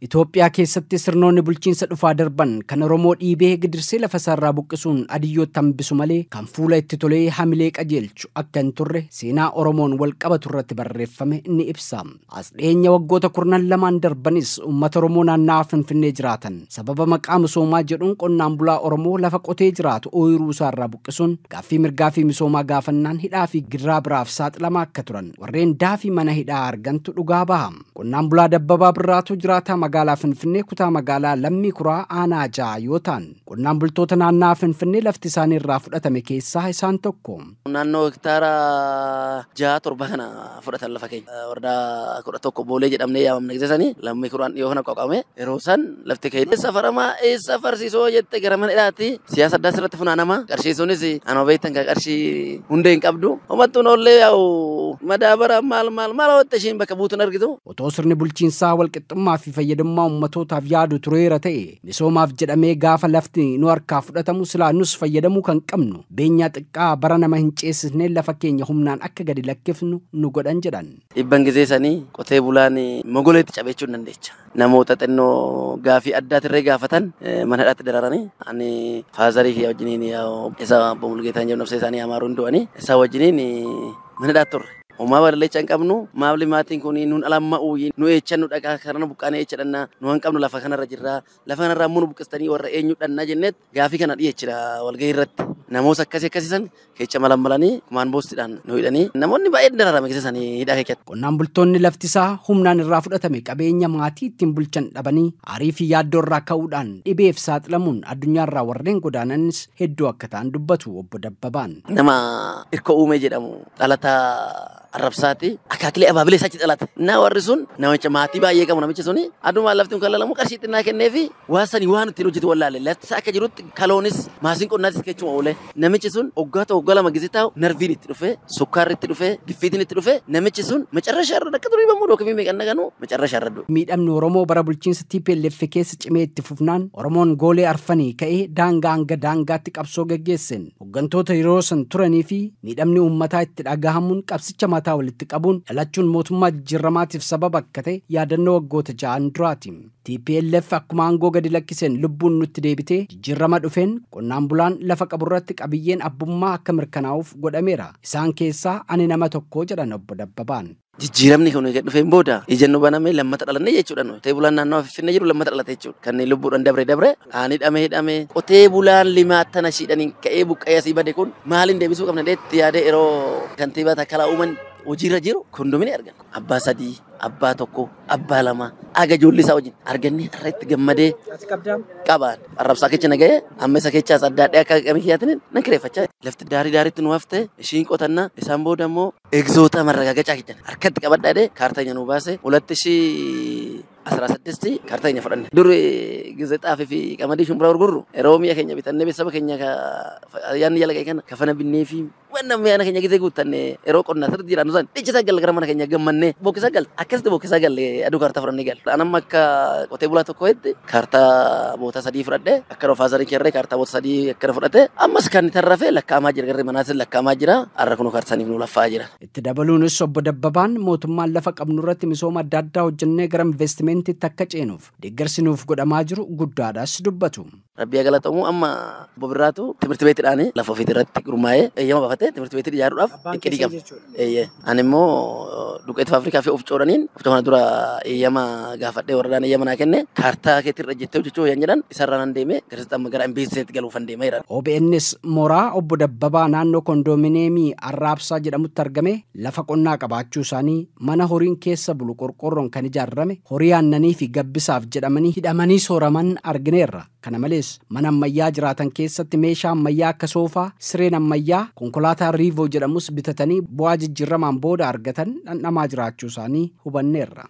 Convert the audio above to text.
Itoophiyaa keessatti sirnoonni bulchiinsa dhufaa darban kan Oromoo dhiibee gidirsee lafa isaarraa buqqisuun adiyyootti hambisu malee kan fuula itti tolee hamilee qajeelchu akka hin turre seenaa Oromoon wal qabatu irratti barreeffame ni ibsa. As dhiyeenya waggoota 12 darbanis uummata Oromoo naannawaa Finfinnee jiraatan sababa maqaa misoomaa jedhuun qonnaan bulaa Oromoo lafa qotee jiraatu ooyiruu isaarraa buqqisuun gaaffii mirgaa fi misoomaa gaafannaan hidhaa fi gidiraa biraaf saaxilamaa akka turan warreen daafii mana hidhaa argantu dhugaa baha. Qonnaan bulaa Dabbabaa Birraatu jiraataa magaalaa Finfinnee kutaa magaalaa Lammii Kuraa aanaa 6 yoo ta'an qonnaan bultoota naannawaa Finfinnee lafti isaanii irraa fudhatame keessaa isaan tokko. Naannoo hektaara 6-7 kana fudhatan lafa keenya. Wardaa 11 Boolee jedhamnee yaamamna gisesanii Lammii Kuraan dhiyoo kana qaqame yeroo san lafti keenya safaramaa eessa farsiisoo jette gara mana hidhaatti siyaasa addaa sirratti funaanama qarshii sunis anoo beektan kan qarshii hundee hin qabdu homattuun oollee yaa'u madaabara maal maal maal hawwatte ishiin bakka buutuun argitu. Otoo sirni bulchiinsaa walqixxummaa fi fayyadamummaa uummatootaaf yaadu tureera ta'e misoomaaf jedhamee gaafa lafti nu harkaa fudhatamu silaa nus fayyadamuu kan qabnu beenyaa xiqqaa bara nama hin ceesisne lafa keenya humnaan akka gadi lakkifnu nu godhan jedhan. Dhibban gisee sanii qotee bulaan mogoleetti cabeechuu hin dandeecha. Namoota xinnoo gaafii addaatirree gaafatan mana hidhaatti dararanii ani faazarii kiyya wajjiniin isa obbo Mulgeetaan jedhamu nafsa isaanii amaaruun du'anii isa wajjiniin mana hidhaatti turre. Uumaa balleechaa hin qabnu maamli maatiin kun nuun alamma'uu nu eechan nu dhaqaa karana buqqaanee eecha dhannaa nu hin qabnu lafa kanarra jirraa lafa kanarraa immoo nu buqqistanii warra eenyu dhannaa jenneet gaafii kana dhiyeechira walgahii irratti. Namoota akkasii akkasiisan keecha malammalanii kumaan boostiidhaan nu hidhanii namoonni baay'een dararame keessanii hidhaa keessatti. Qonnaan bultoonni lafti isaa humnaan irraa fudhatame qabeenya maatii ittiin bulchan dhabanii aarii fi yaaddoo irraa ka'uudhaan dhibeef saaxilamuun addunyaarraa warreen godaananis hedduu akka ta'an dubbatu obbo Dabbabaan. Nama Irkoo Uumee jedhamu dhalataa Arrabsaati akaakilee abaabilee isaa achi dhalate. Na warri sun namicha maatii baay'ee qabu namichi suni adumaan lafti kun kan lalamu qarshii xinnaa kenneefi waan sanii waan ittiin hojjetu wallaale lafti isaa akka jirutti kaloonis maasiin qonnaatis keessuma oole. Namichi sun waggaa tokko waggaa lama gisee taa'u narviin itti dhufe sukkaarri itti dhufe giffiitiin itti dhufe namichi sun macarrashaa irra dhaqqa durii bammuu dookimii meeqan dhaqanu macarrashaa irra du'e. Miidhamni Oromoo bara bulchiinsa TPLF keessa cimee itti fufnaan Oromoon goolee arfanii ka'ee daangaa hanga daangaatti qabsoo geggeesseen hooggantoota yeroo san turanii fi miidhamni uummataa itti dhagahamuun qabsicha mataa walitti qabuun dhalachuun mootummaa jijjiiramaatiif sababa akka ta'e yaadannoo waggoota 6 duraati. TPLF akkuma aangoo gadi lakkiseen lubbuun nutti deebitee jijjiirama dhufeen qonnaan bulaan lafa qaburratti qabiyyeen abbummaa akka mirkanaa'uuf godhameera. Isaan keessaa ani nama tokko jedhan obbo Dabbabaan. Jijjiiramni kun egaa dhufeen booda ijannoo banamee lammata dhalanne jechuudha nuyi. Qotee bulaan naannoo Finfinnee jiru lammata dhalate jechuudha. Kanneen lubbuudhaan dabre dabre aan hidhame hidhame qotee bulaan limaatana shiidhaniin ka'ee buqqa'ee asii bade kun maaliin deebisuu qabna jedhee yaadee yeroo kantiibaa Takkalaa Uuman hojiirra jiru kondomini argan. Abbaa 3, abbaa 1, abbaa 2 aga ijoollee isaa wajjin argannee har'a itti gammadee qabaan. Arrabsaa keessa nagahee amma isa kechaas adda addaa akka qabee kiyyaatiin nan kireeffachaa. Lafti daarii daariitti nu hafte ishiin qotannaa isaan booda immoo egzoota marragaagachaa kijjan harkatti qabadhaa jedhee kaartaa keenya nu baase ulatti ishii 16 kaartaa keenya fudhanne. Dur gizee xaafii fi qamadii shumburaa gurgurru yeroo mi'a keenya bitannee saba keenya ayyaanni jala ga'e kana kafana binnee fi waan mi'a keenya gizee guuttanne yeroo qonnaa sirriitti jiraannu san dhiichisaa galla gara mana keenya gammannee bokkisaa galle akkasitti bokkisaa galle aduu kaartaa fudhannee galle. An amma akka qotee bulaa tokkotti kaartaa boota 3 fudhadhe akka rofaazarii keerree kaartaa boota 3 akkana fudhate ammas kan tarrafe lakkaamaa jira garee manaatis lakkaamaa jira har'a kunoo kaartaa saniif nu laffaa jira. Itti dabaluunis obbo Dabbabaan mootummaan lafa qabnu irratti misooma adda addaa hojjennee gara investimentiitti akka ceenuuf deeggarsi nuuf godhamaa jiru guddaadhaas dubbatu. Rabbi galatamu amma obbo Birraatu timirti beetiidhaan lafa ofiitii irratti gurmaa'ee eeyyama baafatee timirti beetii ijaaruudhaaf itti qaba. Eeyyee ani immoo duqeetu Afrikaa fi of cooraniin of kana dura eeyyama gaafadhee warradaan eeyyama naa kenne kaartaa keetti irra jettee hojjechuu yaan jedhan isarraa nan deeme gara amma gara investimentii galuufan deema jira. OBNs mooraa obbo Dabbabaa naannoo kondominiyeemii Arraabsaa jedhamutti argame lafa qonnaa qabaachuu isaanii mana horiin keessa bulu qorqorroon kan ijaarame horii aannanii fi gabbisaaf jedhamanii hidhamanii sooraman argineerra. Kana malees mana ammayyaa jiraatan keessatti meeshaa ammayyaa akka soofaa, sireen ammayyaa, konkolaataa Riivoo jedhamus bitatanii bu'aa jijjiiramaan booda argatan dhandhamaa jiraachuu isaanii hubanneerra.